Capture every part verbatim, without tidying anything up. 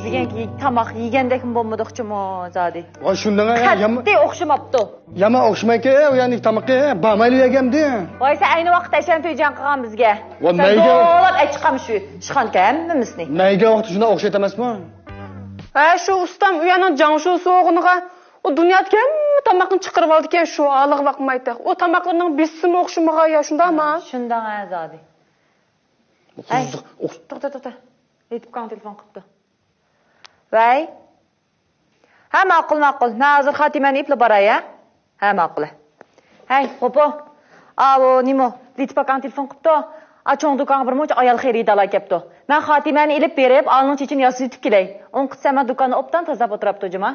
يېگەنكى تاماق يېگەندەكمۇ بولمىدۇق جۇمۇ زادى. ۋاي شۇنداق يا، ياما-، قەتئىي ئوخشىماپتۇ. يامان ئوخشىمايكەن ئۇ يەرنىڭ تامىقى، بارمايلى يەرگە ئەمدى. ۋاي سەن ئەينى ۋاقىتتا ئەشەم پېيجاڭ قىلغان بىزگە. ۋاي سەن مەيگە دولاپ ئەچىققان شۇ ئىشخانىكەن ھەممىمىزنى. مەيگە ۋاقىتتا شۇنداق ئوخشايتتى ئەمەسمۇ؟ ھە شۇ ئۇستام ئۇ يەرنىڭ جاڭشۇسى بولغىنىغا ئۇ دۇنيادىكى ھەممە تاماقنى چىقىرىۋالىدىكەن، شۇ ھالىغا باقمايتتى. ئۇ تاماقلىرىنىڭ بېسىمى ئوخشىمىغان يا شۇنداقما؟ شۇنداق ھە زادى. ھەي، توختا، توختا، توختا. لېتىپكاڭ تېلېفون قىپتۇ. ۋەي. ھە، ماقۇل، ماقۇل. مەن ھازىر خاتىمەنى ئېلىپلا باراي، ھە؟ ھە، ماقۇل. ھەي، غوپۇ. ئاۋۇ، نېمە، لېتىپكاڭ تېلېفون قىپتۇ. ئا، چوڭ دۇكانغا بىر مۇنچە ئايال خېرىدارلار كەپتۇ. مەن خاتىمەنى ئېلىپ بېرىپ، ئالنىڭ چېچىنى ياسىتىپ كېلەي. ئۇنىڭ قىز سەمە دۇكاننى ئوبدان تازىلاپ ئولتۇراپتۇ، جۇما.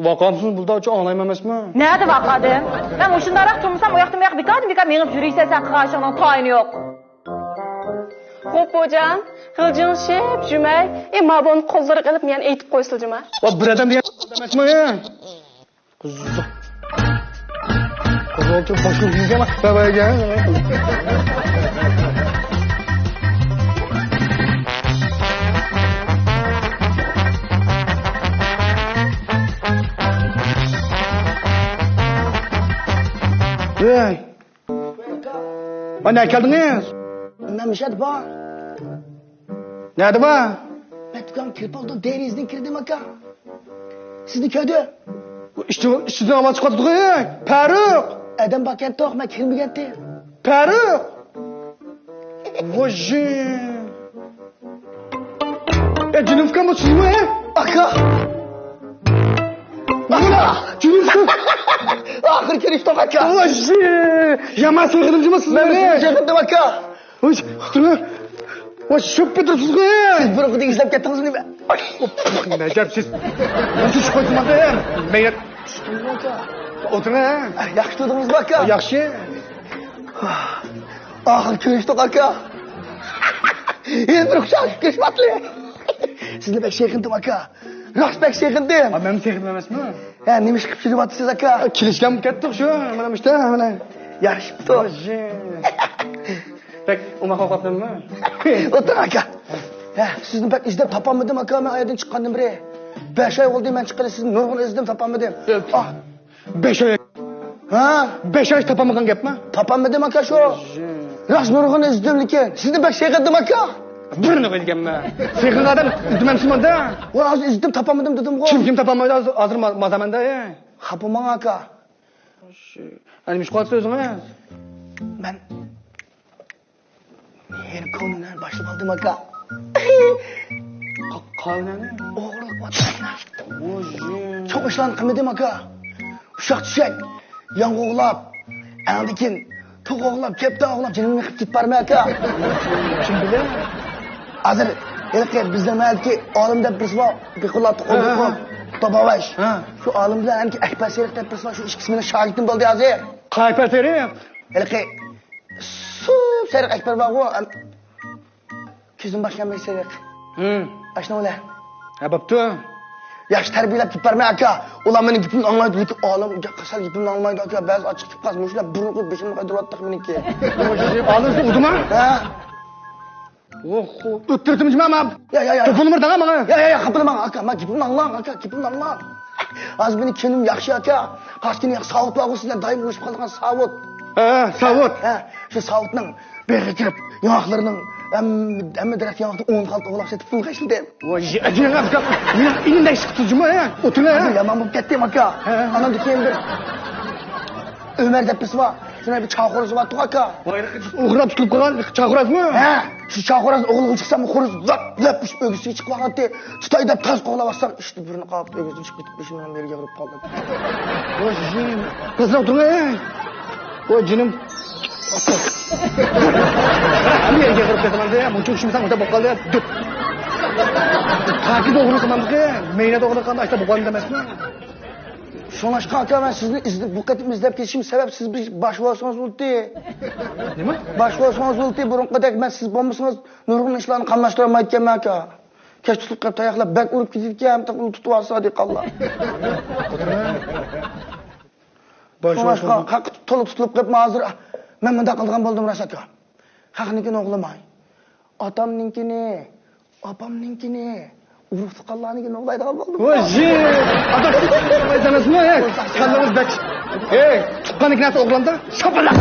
ۋاقامسىز بۇلدا ئاڭلايمەن ئەمەسمۇ؟ نەدە ۋاقادىم؟ مەن مۇشۇنداقراق تۇرمىسام، ئۇ ياقتىن بۇ ياققا بىكاردىن بىكار مېڭىپ يۈرۈيسەن، سەن قىلغان ئىشىڭنىڭ تايىنى يوق. غوپۇ جان، غىلجىڭ شىپ جۈمەي، ئى، ما بۇنى قوللىرىغا ئېلىپ مېنى ئېيتىپ قويسىلا جۇما. ۋا بىر ئادەم دېگەن ئەمەسمۇ، ئى؟ قىزىق. قىزىق باشلىق يېگەن، بابايگە. ئەي. ۋاي، نەگە كەلدىڭىز؟ مەن مۇشۇ يەردە بار. نەدە بار؟ مەن دۇكانغا كىرىپ بولدۇم، دېرىزىدىن كىردىم، ئاكا. سىزنى كۆردۈم. ئىشتىن، ئىشتىن ئاۋاز چىقىۋاتىدىغۇ، ئەي، پەرۇق! ئادەم باركەنتۇق، مەن كىرمىگەنتىم. پەرۇق! ۋوژى! ئە، جېنىم ئۇكام، بۇ سىزمۇ، ئە؟ ئاكا! ئاكا! جېنىم ئۇكام! ئاخىرى كۆرۈشتۇق، ئاكا! ۋوژى! يامان سېغىندىم جۇمۇ سىزنى. مەن سىزنى سېغىندىم، ئاكا! ۋوي، تۇرۇڭ. ۋوي، شۇ پېتىرسىزغۇ! سىز بۇرۇنقىدەك ئىزدەپ كەتتىڭىزمۇ نېمە؟ ئوي، نەجەپ سىز. بۇ چۈش قويدۇم ئاكا. مەينەت. ئولتۇرۇڭ، ئە؟ ياخشى تۇردىڭىزمۇ، ئاكا؟ ياخشى. ئاخىرى كۆرۈشتۇق، ئاكا. يەنە بىر قۇچاقلىشىپ كۆرۈشۈۋاتلى. سىزنى بەك سېغىندىم، ئاكا. راست بەك سېغىندىم. ھە، مەنمۇ سېغىندىم ئەمەسمۇ؟ ھە، نېمە ئىش قىلىپ يۈرۈۋاتىسىز، ئاكا؟ كېلىشكەن كەتتۇق شۇ، مانا مۇشتا، مانا. يارىشىپتۇ. بەك ئوماق ئوقۇپتىممۇ؟ ئولتۇرۇڭ، ئاكا. ھە، سىزنى بەك ئىزدەپ تاپالمىدىم، ئاكا، مەن ئايەردىن چىققاندىن بېرى. بەش ئاي بولدى مەن چىققىلى، سىزنى نۇرغۇن ئىزدىدىم، تاپالمىدىم. ئاھ. بەش ئاي. ھە؟ بەش ئاي تاپالمىغان گەپمۇ؟ تاپالمىدىم، ئاكا، شۇ. راست نۇرغۇن ئىزدىدىم، لېكىن سىزنى بەك سېغىندىم، ئاكا. بىرنى قويدىكەنمەن. سېغىنغان ئادەم ئىزدىمەمسىز ماندا؟ ۋاي، ھازىر ئىزدىدىم، تاپالمىدىم دېدىمغۇ. كىم، كىم تاپالمايدۇ ھازىر، ھازىر ما-، مازامەندە، ئەي. خاپا بولماڭ، ئاكا. ئەنە مۇشۇ قالسا ئۆزىڭىز. مەن يەنە كونىنى باشلاپ ئالدىم، ئاكا. قا-، قاۋىنىنى؟ ئوغرىلىق ئاتلارنى. ۋوژى. چوڭ ئىشلارنى قىلمىدىم، ئاكا. ئۇششاق چۈشەك، ياڭغۇ ئوغلاپ، ئەڭدىكىن توخۇ ئوغلاپ، كەپتەر ئوغلاپ، جېنىمنى قىپ كېتىپ بارىمەن، ئاكا. كىم بىلەن؟ ھازىر ھېلىقى بىزنىڭ مەھەللىدىكى ئالىم دەپ بىرسى بار، بىخۇللا توخۇ، ھە، ھە، توخۇ، ھە. توباباش. ھە. شۇ ئالىم بىلەن ئەنكى ئەكبەر سېرىق دەپ بىرسى بار، شۇ ئىككىسى مېنىڭ شاگىرتىم بولدى ھازىر. قايسى ئەكبەر سېرىق؟ ھېلىقى سۇپ سېرىق ئەكبەر بارغۇ، ئەم، كۆزۈم باشقا بىر سېرىق. ھىم. ئاشۇنىڭ بىلەن. ھە، بوپتۇ. ياخشى تەربىيەلەپ كېلىپ بارمەن، ئاكا. ئۇلار مېنىڭ گېپىمنى ئاڭلايدۇ، لېكىن ئالىم، سەل گېپىمنى ئاڭلىمايدۇ، ئاكا. بەزى ئاچچىق كېلىپ قالسا، مۇشۇلار بۇرنىقى بېشىمنى قايتۇرۇۋاتتى مېنىڭكى. ئالىمسىز ئۇدۇما؟ ھە. ئوھو، ئۆتتۈرتۈم جىما ماڭا. يا، يا، يا. توپىنى بىر دەڭە ماڭا. يا، يا، يا، خاپىلىماڭ، ئاكا. ما گېپىمنى ئاڭلاڭ، ئاكا، گېپىمنى ئاڭلاڭ. ھازىر مېنىڭ كۈنۈم ياخشى، ئاكا. قاچقىنى ياخشى ساۋۇت بارغۇ، سىزلەر دايىم ئۇرۇشۇپ قالىدىغان ساۋۇت. ھە، ساۋۇت. ھە، شۇ ساۋۇتنىڭ بېغىغا كىرىپ، ياڭاقلىرىنىڭ ھەم-، ھەممە دەرەخ ياڭاقتىن ئون خالتا ئوغلاق سېتىپ پۇل خەجلىدىم. ۋاي، ئەجەب، مېنىڭ ئىنىم دەك چىقتى جۇمۇ، ھە؟ ئوتۇنى، ھە؟ يامان بولۇپ كەتتىم، ئاكا. ھە، ھە. ئاناندىن كېيىن بىر ئۆمەر دەپ بىرسى بار. شۇنىڭ بىر چاغ خورۇزى بارتۇق، ئاكا. ۋاي، ئوغرىلاپ تۇتۇپ قالغان چاغ خورازمۇ؟ ھە، شۇ چاغ خوراز ئوغرىلىققا چىقسام، خورۇز لاپ، لاپ ئۆگزىسىگە چىقىپ قالغانتى. تۇتاي دەپ تاز قوغلاۋاتسام، ئىشتە بۇرنى قاپتۇ، ئۆگزىدىن چىقىپ كېتىپ، بېشىمنىڭ بېرىگە ئېغىرىپ قالدىم. ۋاي، جېنىم. قىزىق تۇرۇڭ، ئەي. ۋاي، جېنىم. ئەمدى يەرگە ئېغىرىپ كەتمەمدە، مۇنچە ئۇشمىسام، ئۇنداق بولۇپ قالدى، دۈپ. تاكى ئوغرىلىق قىلمامدىكى، مەينەت ئوغرىلىق قىلغاندا ئاشۇنداق بولغان ئەمەسمۇ؟ شۇڭلاشقا، ئاكا، مەن سىزنى ئىزدەپ، بۇ قېتىم ئىزدەپ كېلىشىم سەۋەب، سىز بىر باش بولسىڭىز بولدى. نېمە؟ باش بولسىڭىز بولدى، بۇرۇنقىدەك مەن سىز بولمىسىڭىز، نۇرغۇن ئىشلارنى قاملاشتۇرالمايدىكەنمەن، ئاكا. كەچ تۇتۇپ قېلىپ تاياقلاپ بەك ئۇرۇپ كېتىدىكەن، ئۇلۇ تۇتۇۋالسا دېھقانلار. شۇڭلاشقا، خەق تولا تۇتۇلۇپ قېلىپمۇ ھازىر، مەن مۇنداق قىلىدىغان بولدۇم راست ئاكا. خەقنىڭكىنى ئوغرىلىماي. ئاتامنىڭكىنى، ئاپامنىڭكىنى، ئۇرۇق تۇغقانلارنىڭكىنى ئوغرىلايدىغان بولدۇم. ۋاي، ژى! ئاتا، ئوغرىلايسىڭىزمۇ، ھە؟ كاللىڭىز بەك. ھەي، تۇغقاننىڭكى نەرسە ئوغرىلامدا؟ شاپىلاق!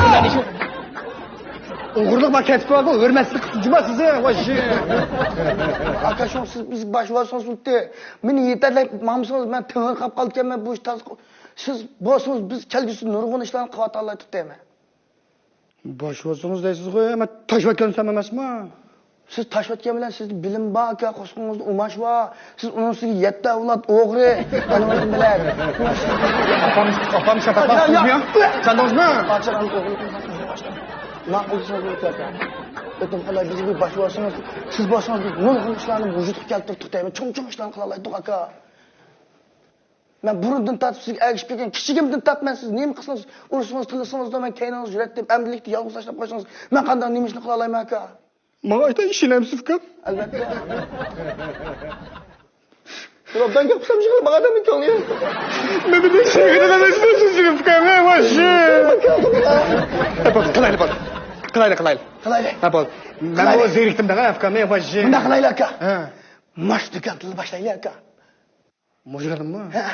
ئوغرىلىق بار كەسىپ بارغۇ، ھۆرمەتسىزلىك قىلسۇن جۇما سىزى، ۋاي، ژى! ئاكا، شۇڭا سىز بىزگە باش بولسىڭىز بولدى. مېنى يېتەكلەپ ماڭمىسىڭىز، مەن تېڭىرقاپ قالىدىكەنمەن بۇ ئىشتا. سىز بولسىڭىز، بىز كەلگۈسىدە نۇرغۇن ئىشلارنى قىلىۋاتاللايتتۇق دەيمەن. باش بولسىڭىز دەيسىزغۇ، مەن تاشۋەتكەن سەم ئەمەسمۇ؟ سىز تاشۋەتكەن بىلەن سىزدە بىلىم بار ئاكا، قورسىقىڭىزدا ئۇماش بار. سىز ئۇنىڭ ئۈستىگە يەتتە ئەۋلاد ئوغرى. ئانىڭىز بىلەن. ئاپام، ئاپام شەپەت يا، يا. چۈشەندىڭىزمۇ؟ ئاچىغان ئوغرى. ماقۇل سۆزلەر ئاكا. ئۆتۈم قىلاي، بىزگە بىر باش بولسىڭىز، سىز بولسىڭىز بىز نۇرغۇن ئىشلارنى ۋۇجۇدقا كەلتۈرۈپ تۇرۇپ دەيمەن. چوڭ-چوڭ ئىشلارنى قىلالايتتۇق ئاكا. مەن بۇرۇندىن تارتىپ سىزگە ئەگىشىپ كەلگەن، كىچىكىمدىن تارتىپ مەن سىز نېمە قىلسىڭىز، ئۇرسىڭىز، تىللىسىڭىز، مەن كەينىڭىزدە يۈرەتتىم، ئەمدىلىكتە يالغۇز تاشلاپ قويسىڭىز، مەن قانداق نېمە ئىشنى قىلالايمەن ئاكا؟ ماڭا ئېيتاي، ئىشىنەمسىز ئۇكام؟ ئەلۋەتتە. بىراق مەن گەپ قىلسام يىغىلىپ ئادەمنىڭ كۆڭلى. مەن بىلمەيمەن، شېرىن ئەمەسمۇ، شېرىن ئۇكام، ۋاي، ژى. ھە، بولدى، قىلايلى، بولدى. قىلايلى، قىلايلى. قىلايلى. ھە، بولدى. مەن بۇ زېرىكتىم دەڭە، ئۇكام، ۋاي، ژى. مۇنداق قىلايلى ئاكا. ھە. ماش دۇكاندىن باشلايلى ئاكا. مۇشۇ دۇكاندىنمۇ؟ ھە.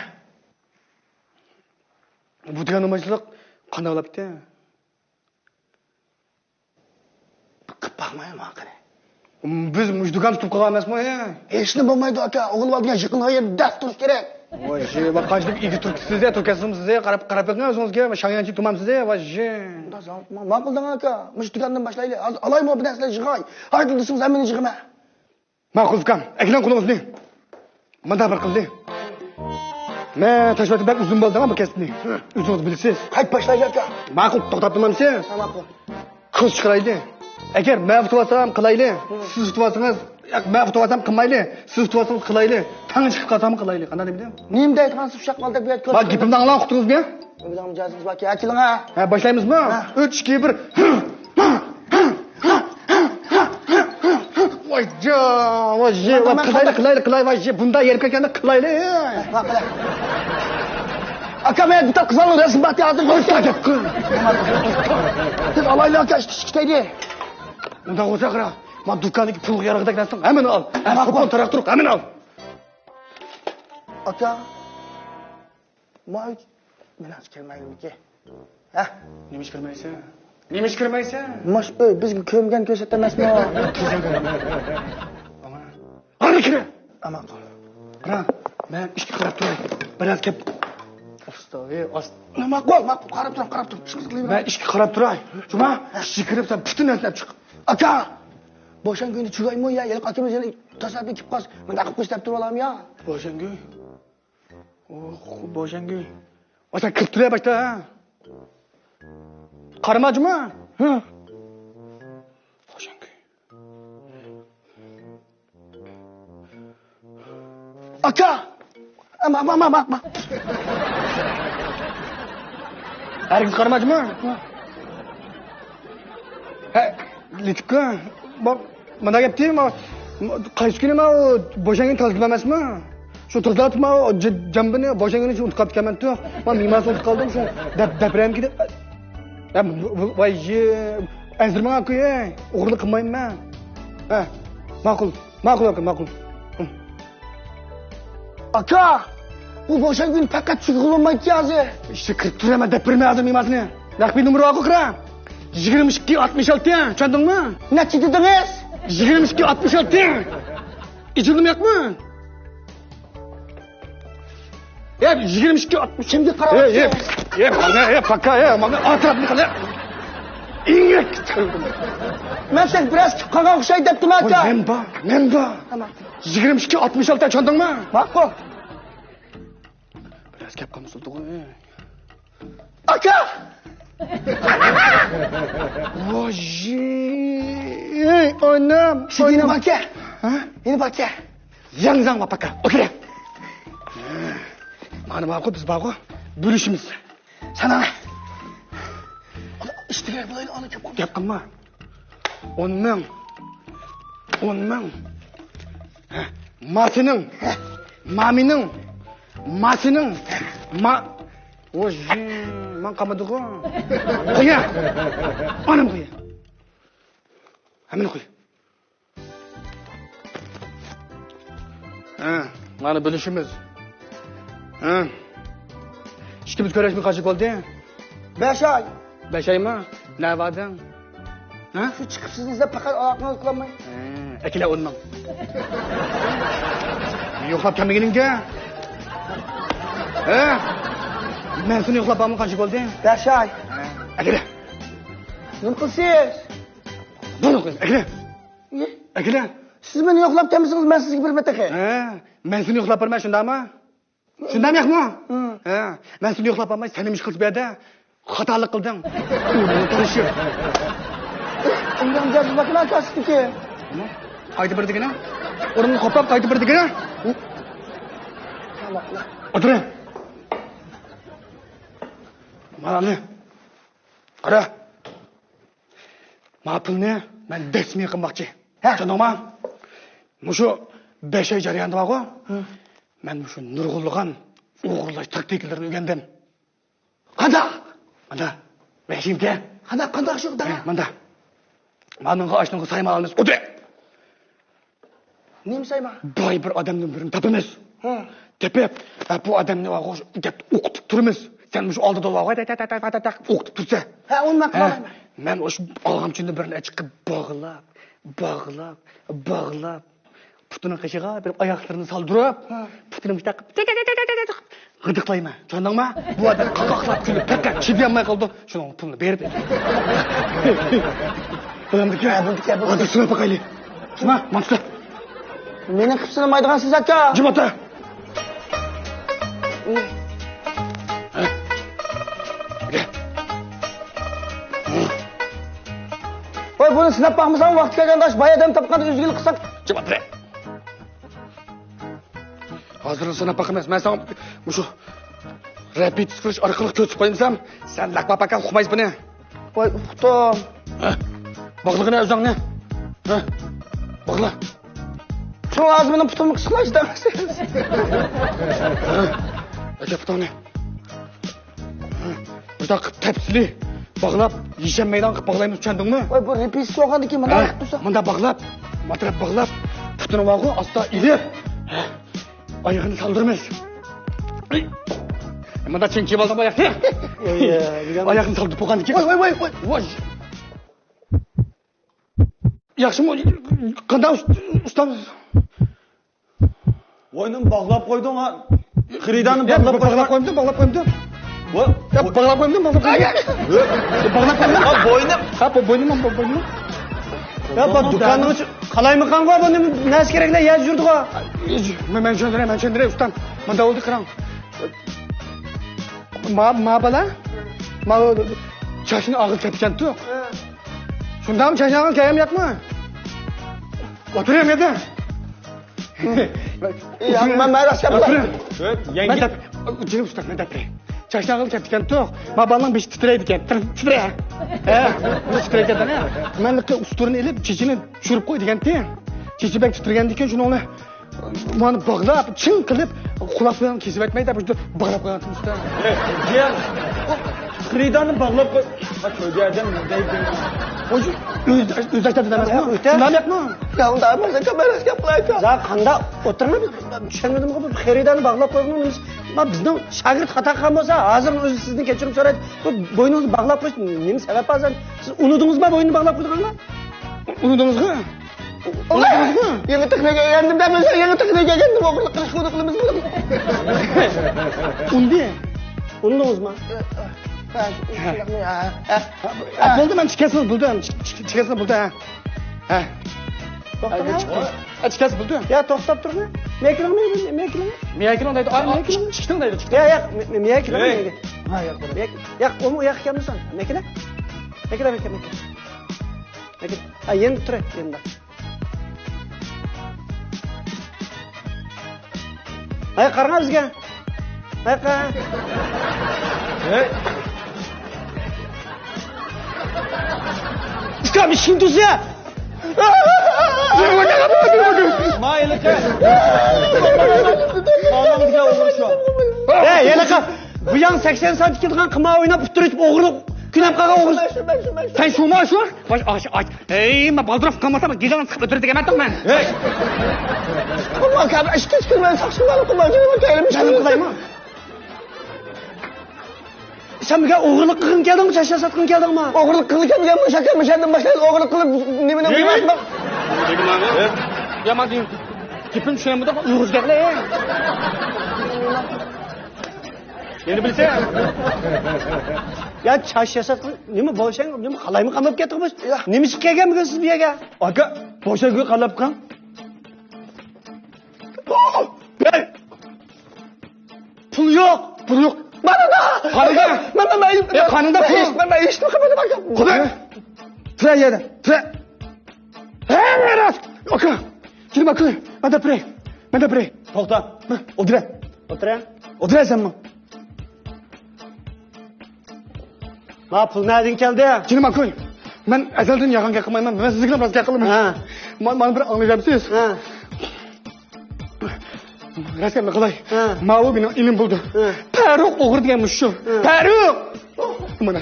بۇ دۇكاندا مايچىلىق قانداق بولاپتۇ؟ قىلىپ باقمايمۇ قېنى؟ بىز مۇشۇ دۇكان تۇتۇپ قالغان ئەمەسمۇ، ھە؟ ھېچنېمە بولمايدۇ ئاكا، ئوغۇل بالا دېگەن يېقىنغا يەنە دەس تۇرۇش كېرەك. ۋاي، ژى، ۋاي، قانچىلىك ئىگە تۈرتكىسىز، تۈركەسىمسىز، قاراپ، قاراپ بېقىڭ ئۆزىڭىزگە، شاڭيەنچى تۇمامسىز، ۋاي، ژى. مۇنداق، ماقۇل دەڭ ئاكا، مۇشۇ دۇكاندىن باشلايلى، ھازىر ئالايمۇ بىر نەرسىلەر يىغاي، ھايدىل دېسىڭىز ھەممىنى يىغىمەن. ماقۇل ئۇكام، ئەكېلىڭ قولىڭىزنى. مۇنداق بىر قىلدى. مەن تاشلاۋاتىمەن، بەك ئۇزۇن بولدى بۇ كەسىپنى. ئۆزىڭىز بىلىسىز. قايت باشلايلى ئاكا. ماقۇل، توختاپ تۇرمامسىز؟ ھە، ماقۇل. قىز چىقىرايلى. ئەگەر مەن ئۇتۇۋالسام قىلايلى. سىز ئۇتۇۋالسىڭىز، ياق، مەن ئۇتۇۋالسام قىلمايلى. سىز ئۇتۇۋالسىڭىز قىلايلى. تەڭ چىقىپ قالسام قىلايلى. قانداق دېمىدىم؟ نېمە دەيدىغانسىز ئۇششاق بالىدەك بۇ يەردە كۆرۈپ. بار گېپىمنى ئاڭلاڭ، ئۇقتىڭىزمۇ؟ ئۆزۈڭ مىجەزىڭىز باركەن. ئەكېلىڭ ھە. ھە، باشلايمىزمۇ؟ ھە. ئۈچ، ئىككى، بىر. ۋاي جان، ۋاي جى، ۋاي، قىلايلى، قىلايلى، قىلايلى، ۋاي جى، بۇنداق يېرىپ كەتكەندە قىلايلى. ئاكا، مەن بىتار قىزلارنىڭ رەسىمى بار ھازىر. ئويتا گەپ قىل. سىز ئالايلى ئاكا، ئىككى، ئىككى تەيدى. ئۇنداق بولسا قارا، ما دۇكاندىكى پۇلغا يارىغۇدەك نەرسىنىڭ ھەممىنى ئال. ئەمما قوپۇن تاراق تۇرۇق، ھەممىنى ئال. ئاكا. ماۋۇ مەن ھازىر كىرمەيمىكى؟ ھە؟ نېمە ئىش كىرمەيسەن؟ نېمە ئىش كىرمەيسەن؟ ماش ئۆي بىزگە كۆمگەن كۆرسەتتى ئەمەسمۇ؟ كىرسەڭ كىر. ئانا. ئانا كىر. ئامان قال. قارا، مەن ئىشىككە قاراپ تۇراي. بىراز كەپ. ئاستا، ئاستا. ماقۇل، ماقۇل، قاراپ تۇرۇڭ، قاراپ تۇرۇڭ. ئىشىڭىزنى قىلىۋېرىڭ. مەن ئىشىككە قاراپ تۇراي. جۇما، ئىشىككە كىرىپ سەن پۈتۈن نەرسىنى ئېلىپ چىق. ئاكا! بوشاڭگۈينى چۈگەيمۇ يا؟ ھېلىقى ئاكىمىز يەنە تاسادىپىي كېلىپ قالسا، مۇنداق قىلىپ قويسا دەپ تۇرۇۋالامۇ يا؟ بوشاڭگۈي. ئوھ، بوشاڭگۈي. ۋاي، سەن كىرىپ تۇرە باشتا، ھە؟ قارىما جۇما. ھە. بوشاڭگۈي. ئاكا! ئەمما، ئەمما، ئەمما، ئەمما. ھەرگىز قارىما جۇما. ھە، لىتىككا. مانا گەپتى، ما، ما، قايسى كۈنى ما ئۇ بوشاڭگۈنى تازىلىدىم ئەمەسمۇ؟ شۇ تازىلاتتىم ما ئۇ ج-، جامبىنى، بوشاڭگۈنى شۇ ئۇنتۇپ قاپتىكەنمەن تۇ. ما مېھمانسىز ئۇنتۇپ قالدىم، شۇ دەپ، دەپرەمگە دەپ. ھە، بۇ، بۇ، ۋاي، يې، ئەنسىرىمەڭ ئاكا، ئوغرىلىق قىلمايمەن مەن. ھە، ماقۇل، ماقۇل ئاكا، ماقۇل. ھە. ئاكا، بۇ بوشاڭگۈنى پەقەت چۈشۈرگىلى بولمايدىكەن ھازىر. ئىشتە كىرىپ تۇرىمەن، دەپ بېرىمەن ھازىر مېھمانسىنى. نەق پېي نومۇرى بارغۇ، قارا. يىگىرمە ئىككى ئاتمىش ئالتە، چۈشەندىڭمۇ؟ نەچچە دېدىڭىز؟ يىگىرمە ئىككى ئاتمىش ئالتە. ئېچىلدىمۇ ياقمۇ؟ يە، يىگىرمە ئىككى ئاتمىش. كىمگە قاراپ يە، يە، يە، مانا، يە، پاكا، يە، مانا ئاتراپنى قىل، يە. ئىڭەك. مەن سەن بىراز كىپ قالغان ئوخشايدۇ دەپتىم، ئاكا. مەن بار، مەن بار. تامام. يىگىرمە ئىككى ئاتمىش ئالتە، چۈشەندىڭمۇ؟ ماقۇل. بىراز گەپ قىلمىسۇن تۇغۇ. ئاكا! ۋاي، ئانام، شۇ يەنە ئانام. باركەن. ھە؟ يەنە باركەن. ياڭزاڭ ۋاپاكا. ئوكرە. مانا بارغۇ، بىز بارغۇ. بۆلۈشىمىز. سانا. ئىشتىگە بۇلايلى، ئانا كۆپ. گەپ قىلما. ئون مىڭ. ئون مىڭ. ھە، ماسىنىڭ. ھە، مامىنىڭ. ماسىنىڭ. ما-، ۋوي، ماڭا قالمىدىغۇ. قويە. ئانام قويە. ھەممىنى قوي. ھە، مانا بۆلۈشىمىز. ھە. ئىككىمىز كۆرۈشمىگىلى قانچە بولدى؟ بەش ئاي. بەش ئايمۇ؟ نەۋەدىڭ؟ ھە؟ شۇ چىقىپ سىزنى ئىزدەپ پەقەت ئالاقىڭىز قىلالماي. ھە، ئەكېلە ئۇننىڭ. يوقلاپ كەلمىگىنىڭگە. ھە؟ مەن سېنى يوقلاپ بارمىغىلى قانچە بولدى؟ بەش ئاي. ھە، ئەكېلە. نېمە قىلىسىز؟ بۇنى قىل، ئەكېلە. نېمە؟ ئەكېلە. سىز مېنى يوقلاپ كەلمىسىڭىز، مەن سىزگە بېرىمەن تېخى. ھە، مەن سېنى يوقلاپ بارماي، شۇنداقمۇ؟ شۇنداق ياقمۇ؟ ھە. ھە، مەن سېنى يوقلاپ بارماي، سەن نېمە ئىش قىلدىڭ بۇ يەردە؟ خاتالىق قىلدىڭ. ئۇنىڭ تونۇشى. ئۇنىڭ جازا بەكلا كاسىتىكى. قايتا بىر دېگىنە. ئورنىنى قوپلاپ قايتا بىر دېگىنە. ئولتۇرۇڭ. مانا. قارا. ما پۇلنى مەن دەسمىي قىلماقچى. ھە. چۈشەندىڭما؟ مۇشۇ بەش ئاي جەريانىدا بارغۇ، ھە، مەن مۇشۇ نۇرغۇنلىغان ئوغرىلاش تاكتىكىلىرىنى ئۆگەندىم. قانداق؟ ماندا. مەشىمكە. قانداق، قانداق شۇ، دادا؟ ھە، ماندا. مانىڭغا ئاشنىڭغا سايما ئالىمىز. ئولتۇرۇڭ. نېمە سايما؟ باي بىر ئادەمدىن بىرنى تاپىمىز. ھە. تېپىپ، ھە، بۇ ئادەمنى دەپ ئوقۇتۇپ تۇرىمىز. سەن مۇشۇ ئالدىدا بارغۇ، تەك، تەك، تەك، ئوقۇتۇپ تۇرسەن. ھە، ئۇنى مەن قىلالايمەن. مەن ئاشۇ ئالغامچىنى بىرنى ئەچىقىپ باغلاپ، باغلاپ، باغلاپ، پۇتىنىڭ قېشىغا بېرىپ ئاياقلىرىنى سالدۇرۇپ، ھە، پۇتىنى مۇشۇنداق قىلىپ، تەك، تەك، تەك، غىدىقلايمەن. چۈشەندىڭما؟ بۇ ئادەم قاقاقلاپ كۈلۈپ، پەقەت چىدىيالماي قالىدۇ. شۇنىڭ پۇلىنى بېرىپ. بولامدىكەن؟ ھە، بولدىكەن، بولدى. ھازىر سىناپ باقايلى. شۇنا، ماڭسىلا. مېنى قىپ سىنىمايدىغان سىز ئاكا. جىم ئولتۇر. ۋاي، بۇنى سىناپ باقمىساڭ، ۋاقتى كەلگەندە ئاشۇ باي ئادەم تاپقاندا ئۆزگىلىك قىلساڭ. جىم ئولتۇر. ھازىر سىناپ باقىمىز. مەن ساڭا مۇشۇ رېپېتىتسىيە قىلىش ئارقىلىق كۆرسىتىپ قويمىسام، سەن لەقمە پاكان ئۇقمايسەن بۇنى. ۋاي، ئۇقتۇم. ھە؟ باغلىغىنە ئۆزۈڭنى. ھە؟ باغلا. شۇڭا ھازىر مېنىڭ پۇتۇمنى قىسقىلاش دەمسىز. ھە؟ ئەكە پۇتۇڭنى. بۇنداق قىلىپ تەپسىلىي باغلاپ، يېشەلمەيدىغان قىلىپ باغلايمىز، چۈشەندىڭمۇ؟ ۋاي، بۇ رېپېتىتسىيە بولغاندىكىن مۇنداق ھە، قىلىپ تۇرسا. مۇنداق باغلاپ، ماتراپ باغلاپ، پۇتىنى بارغۇ، ئاستا ئېلىپ. ھە، ئايىغىنى سالدۇرىمىز. ئەي، مۇنداق چىڭ كىيىپ ئالدىم ئاياقنى. ئاياقنى سالدۇرۇپ بولغاندىكىن. ۋاي، ۋاي، ۋاي، ۋاي. ۋاي. ياخشىمۇ؟ قانداق ئۇست-، ئۇستام؟ بوينۇمنى باغلاپ قويدۇڭ ھە. خېرىدارنى يا، باغلاپ باغلاپ قويدۇڭ. قويمىدىم، باغلاپ قويمىدىم. ۋا-، يا، ۋا-، باغلاپ قويمىدىم، باغلاپ قويمىدىم. ھە؟ باغلاپ قويمىدىم. ھا، بوينۇم. ھا، بو-، بوينۇم، بو-، بوينۇم. يا، بۇ دۇكاننىڭ ئىچى قالايمىقانغۇ، بۇ نېمە نەرسە كېرەكلەر يەردە يۈرىدىغۇ. مەن، مەن چۈشەندۈرەي، مەن چۈشەندۈرەي، ئۇستام. مۇنداق بولدى، قاراڭ. ما، ما بالا، ما چاچنى ئاغزى كەپكەنتۇ. ھە. شۇنداقمۇ، چاچنى ئاغزى كەيگەن ياقمۇ؟ ئولتۇرۇڭ يەردە. يا، مەن، مەن راست گەپ قىلاي. ئولتۇرۇڭ. يەڭگە. مەن دەپ، جېنىم ئۇستا، مەن دەپ بېرەي. چاچنى ئاغزى كەپكەنتۇ. ما بالىنىڭ بېشى تىترەيدىكەن. تىترەي. ھە، بېشى تىترەيدىكەن، ھە. مەن ئۇستۇرىنى ئېلىپ، چېچىنى چۈشۈرۈپ قوي دېگەنتى. چېچى بەك تىترىگەندىكىن شۇنىڭ بىلەن مانا باغلاپ، چىڭ قىلىپ، قۇلاق بىلەن كېسىۋەتمەي دەپ، شۇنداق باغلاپ قويغانتىم ئۇستا. جىيەن، خېرىدارنى باغلاپ قوي. ھە، كۆرگەن ئادەم نېمە دەيدۇ؟ ئۆزى، ئۆزى ئاچتى دېمەسمۇ؟ ئۆتە. شۇنداق گەپمۇ؟ يا، ئۇنداق ئەمەس، ئاكا، مەن راست گەپ قىلاي، ئاكا. يا، قانداق ئولتۇرما، چۈشەنمىدىمغۇ، بۇ خېرىدارنى باغلاپ قويغىنىڭ نېمىسى؟ ما بىزنىڭ شاگىرت خاتا قىلغان بولسا، ھازىرنىڭ ئۆزى سىزدىن كەچۈرۈم سورايدۇ. بۇ بوينىڭىزنى باغلاپ قويۇش نېمە سەۋەب بار؟ سىز ئۇنىدىڭىزما بوينىنى باغلاپ قويىدىغانغا؟ ئۇنىدىڭىزغۇ؟ ئۇنىدىڭىزغۇ؟ يېڭى تېخنىكا ئۆگەندىم دەپ، يېڭى تېخنىكا ئۆگەندىم، ئوغرىلىق قىلىش، ئۇنى قىلىمىز. ئۇندى. ئۇنىدىڭىزما؟ ھە، شۇ، شۇ، ھە. ھە، ھە. ھە، بولدى، مەن چىكەسىنى بولدى، چىك-، چىك-، چىكەسىنى بولدى، ھە. ھە. توختاڭ. ھە، چىكەسى بولدى. يا، توختاپ تۇرۇڭ. مېكىلىڭ، مېكىلىڭ. مېكىلىڭ دەيدۇ، ئاي، مېكىلىڭ. چىكىڭ دەيدۇ، چىكىڭ. يا، يا، مېكىلىڭ. ھە، ياق، بولدى. يا، ئۇمۇ ئۇياققا كەلمىسۇن. مېكىلە. مېكىلە، مېكىلە، مېكىلە. مېكىلە. ھە، يېنىدا تۇرە، يېنىدا. ھەي، قاراڭ بىزگە. ھەي، قاراڭ. ھەي. ئۇكام، ئىشىكنى تۈزە. ما، ھېلىقى. ھەي، ھېلىقى، بۇ ياڭ سەكسەن سانتىم كېلىدىغان قىمار ئويناپ ئۇتتۇرۇپ ئوغرىلىق كۈنەپ قالغان ئوغۇز. سەن شۇما شۇ؟ باش ئاچ، ئاچ. ئەي، مەن بالدۇرۇپ قالمىسام، گېلىڭنى سىقىپ ئۆتۈرىدىكەنمەن مەن. ھەي! قۇربان كەبە، ئىشقىلىپ كىرمەي ساقچىلار، قۇربان جېنىم، كەيلىم. مەن قىلايمۇ؟ سەن بۈگۈن ئوغرىلىق قىلغىن كەلدىڭمۇ، چاچ ياساتقىن كەلدىڭمۇ؟ ئوغرىلىق قىلغىن كەلگەن، مۇشەكەر، مۇشەدىن باشلايدۇ، ئوغرىلىق قىلىپ، نېمىنى قىلماسمۇ؟ يامان دېگىن. گېپىنى چۈشىنەمدۇ، ئۇيغۇرچە گەپلە. يەنە بىلسە. يا، چاچ ياساتقىن، نېمە بولساڭ، نېمە قالايمىقان بولۇپ كەتتىڭ بىز؟ نېمە ئىشقا كەلگەنمىكىنسىز بۇ يەرگە؟ ئاكا، بوشاگۈل قالاپ قاڭ. پۇل يوق، پۇل يوق. مانا دا! قانىدا؟ مانا، مانا، يا، قانىدا پۇل؟ مانا، مانا، ھېچ نېمە قىلمىدىم، ئاكا. قوبە! تۇرە يەردە، تۇرە. ھەي، راست! ئاكا! كىرمە، كىر. مەندە بېرەي. مەندە بېرەي. توختا. ئولتۇرە. ئولتۇرە. ئولتۇرە سەنمۇ. ما پۇل نەدىن كەلدى؟ جېنىم ئاكا، مەن ئەزەلدىن يالغان گەپ قىلمايمەن. مەن سىزگە راست گەپ قىلىمەن. ھە. ما-، مانا بىر ئاڭلىۋەرسىز. ھە. راست گەپنى قىلاي. ھە. ماۋۇ مېنىڭ ئىنىم بولىدۇ. ھە. پەرۇق ئوغرى دېگەن مۇشۇ شۇ. ھە. پەرۇق! مانا.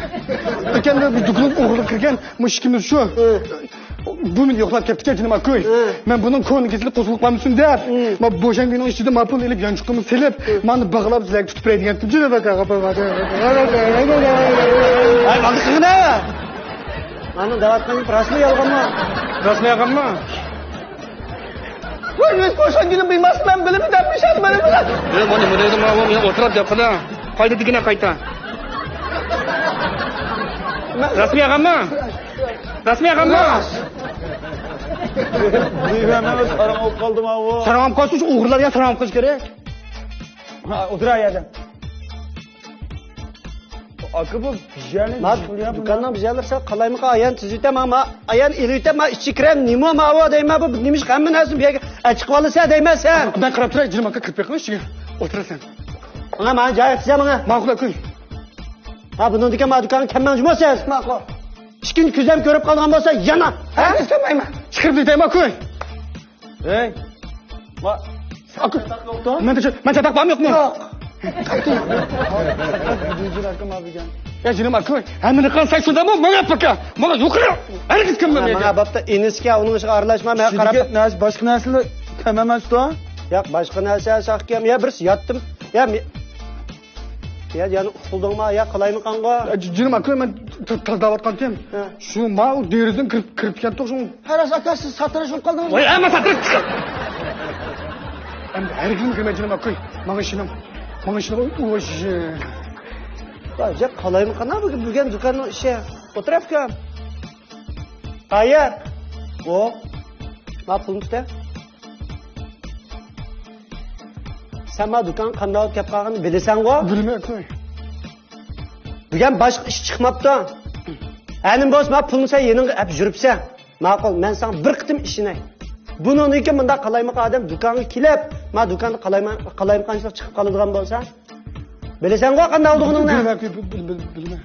ئۆتكەندە بىر دۇكىنىغا ئوغرىلىق كىرگەن، مۇشۇ ئىككىمىز شۇ. ھە. بۇ مېنى يوقلاپ كەپتىكەن، جېنىم ئاكا. ھە. مەن بۇنىڭ كونا كېسىلى قوزغىلىپ قالمىسۇن دەپ، ھە، ما بوشاڭگۈنىڭ ئىچىدە ما پۇلنى ئېلىپ، يانچۇقىمغا سېلىپ، ھە، مانا باغلاپ سىلەرگە تۇتۇپ بېرەي دېگەنتىم، جېنىم ئاكا. ھەي، ماڭا قىلغىنە! مانا دەۋاتقان گېپى راستمۇ، يالغانمۇ؟ راستمۇ، يالغانمۇ؟ ۋاي، ۋاي، قوشان گېلىپ بىلمەس، مەن بىلىپ دەپ نىشان بېرىمەن. ئە، مانا نېمە دەيدۇ، ماۋۇ مېنى ئولتۇرۇپ دەپ قىلە. قايتا دېگىنە قايتا. مەن راستمۇ يالغانمۇ؟ راستمۇ يالغانمۇ؟ راست. بىلمەيمەن، ساراڭ بولۇپ قالدى ماۋۇ. ساراڭ بولۇپ قالسۇن، شۇ ئوغرىلار يا ساراڭ بولۇپ قېلىشى كېرەك. ھە، ئولتۇر يەردە. ئاكا، بۇ بىژەرنى ما دۇكاننىڭ بىژەرلىرى سەن قالايمىقان ئايان تۈزۈۋېتە، ما، ما ئايان ئېلىۋېتە، ما ئىچى كىرەم، نېمە ماۋۇ دەيمەن، بۇ نېمىش ھەممە نەرسىنى بۇ يەرگە ئەچىقىۋالىسەن دەيمەن سەن. مەن قاراپ تۇراي، جېنىم ئاكا، كىرىپ بېقىڭ ئىچىگە. ئولتۇرىسەن. ماڭا، ماڭا جاي قىلسا ماڭا. ماقۇل ئاكا. ھە، بۇنىڭدىكى ما دۇكانغا كەلمەڭ جۇمۇ سىز. ماقۇل. ئىككىنچى كۆزەم كۆرۈپ قالىدىغان بولسا يەنە. ھە؟ ھەرگىز كەلمەيمەن. چىقىرىپ دېتەيمەن ئاكا. ھەي! ۋا، ئاكا، مەندە چە-، مەن چاتاق بارمۇ يوقمۇ؟ يوق. يا جېنىم ئاكا، ھەممىنى قىلساڭ شۇنداقمۇ؟ ماڭا پاكا، ماڭا يۇقىرى، ھەرگىز كىرمەم ماڭا. ماڭا بوپتۇ، ئىنىسكە ئۇنىڭ ئىشىغا ئارىلاشما، مەن قاراپ. نەرسە، باشقا نەرسىلەر كەم ئەمەستۇ؟ ياق، باشقا نەرسە ساق كەم. يا بىرسى ياتتىم. يا مې-، يا، يەنە ئۇخلىدىڭما؟ يا قالايمىقانغۇ؟ يا، ج-، جېنىم ئاكا، مەن ت-، تازىلاۋاتقانتىم. ھە. شۇ ماۋۇ دېرىزىدىن كىرىپ، كىرىپ كەتتۇق شۇ. ھە، راست ئاكا، سىز ساتىراش بولۇپ قالدىڭىز. ۋاي، ئەمما ساتىراش چىقىپ. ئەمدى ھەرگىزمۇ كىرمەي، جېنىم ئاكا. ماڭا ئىشىنىڭ. ماڭا ئىشىنىڭ. ئۇۋۇش. ۋاي، يا قالايمىقان بۇ، بۈگۈن دۇكاننىڭ ئىشى. ئولتۇر ئاكا. قايەر؟ ئۇ. ما پۇلنى تۇتە. سەن ما دۇكان قانداق بولۇپ كەپ قالغىنىنى بىلىسەنغۇ؟ بىلىمەن ئاكا. بۈگۈن باشقا ئىش چىقماپتۇ. ئەنە بولسا ما پۇلنى سەن يېنىڭغا ئەپ يۈرۈپسەن. ماقۇل، مەن ساڭا بىر قېتىم ئىشىنەي. بۇنىڭدىن كېيىن مۇنداق قالايمىقان ئادەم دۇكانغا كېلىپ، ما دۇكاندا قالايما-، قالايمىقانچىلىق چىقىپ قالىدىغان بولسا، بىلىسەنغۇ قانداق بولىدىغىنىڭنى؟ بىلىمەن، بىل-، بىل-، بىلىمەن.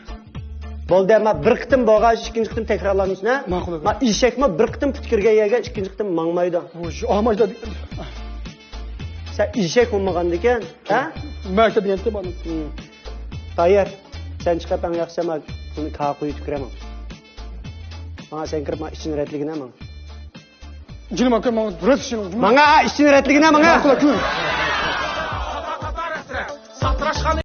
بولدى، ما بىر قېتىم بولغاچ، ئىككىنچى قېتىم تەكرارلانمىسۇن، ھە؟ ماقۇل، ئاكا. ما ئېشەكمۇ بىر قېتىم پۇتى كىرگەن يەرگە ئىككىنچى قېتىم ماڭمايدۇ. ۋوي، ئامايدا. سەن ئېشەك بولمىغاندىكىن، ھە؟ مەن شۇ دېگەنتىم ئانا. ھىم. تايار، سەن چىقىپ ئەڭ ياخشى ما بۇنى كاغا قويۇپ كىرەمەن. ماڭا سەن كىرىپ، ما ئىچىنى رەتلىگىنە ماڭا. جېنىم ئاكا، ماڭا راست ئىشىنى. ماڭا ئىچىنى رەتلىگىنە ماڭا. ماقۇل ئاكا.